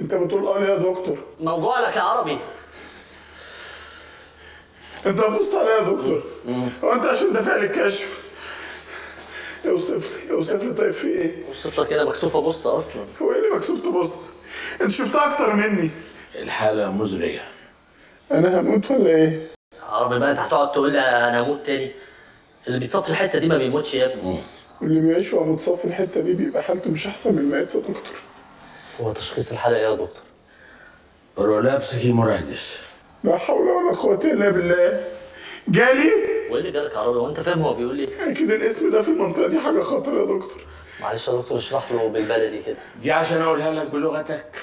انت بتقول اه ليه يا دكتور؟ موجوع لك يا عربي. انت بتبص عليا يا دكتور؟ هو انت عشان دافع لي الكشف؟ اوصف لي، اوصف لي. طيب في ايه؟ اوصف لك انا مكسوف ابص اصلا. هو ايه اللي مكسوف تبص؟ انت شفتها اكتر مني. الحالة مزرية. انا هموت ولا ايه؟ عربي بقى انت هتقعد تقول لي انا هموت تاني؟ اللي بيتصف الحتة دي ما بيموتش يا ابني. واللي بيعيش وهو متصف الحتة دي بيبقى حالته مش احسن من الميت يا دكتور. هو تشخيص الحالة ايه يا دكتور؟ prolapse hemorrhoids. لا حول ولا قوة الا بالله. جالي؟ وايه اللي جالك يا عربي؟ هو انت فاهم هو بيقول ايه؟ اكيد الاسم ده في المنطقة دي حاجة خطر يا دكتور. معلش يا دكتور اشرح له بالبلدي كده. دي عشان اقولها لك بلغتك،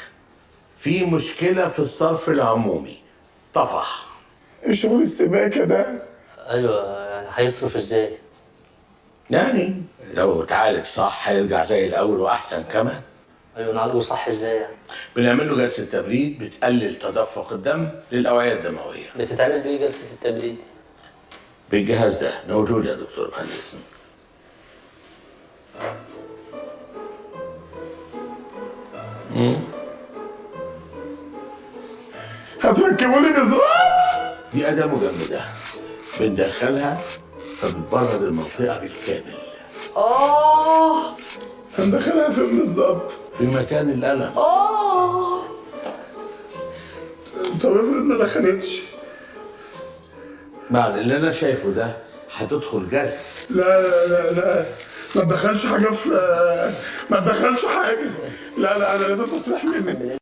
في مشكلة في الصرف العمومي، طفح. ايه شغل السباكه ده؟ ايوه يعني هيصرف ازاي؟ يعني لو اتعالج صح هيرجع زي الاول واحسن كمان. ايوه نعالجه صح ازاي يعني؟ بنعمل له جلسه تبريد بتقلل تدفق الدم للاوعيه الدموية. بتتعمل بايه جلسه التبريد دي؟ بالجهاز ده. نقوله لي يا دكتور مهندس. هتركبوا لي مزرعة؟ دي اداه مجمده بندخلها فبتبرد المنطقة بالكامل. اه هندخلها فين بالظبط؟ في مكان الالم. طب افرض ما دخلتش؟ بعد اللي انا شايفه ده هتدخل جرح. لا لا لا لا، ما تدخلش حاجة في، ما تدخلش حاجة. لا لا، انا لازم تصريح منك.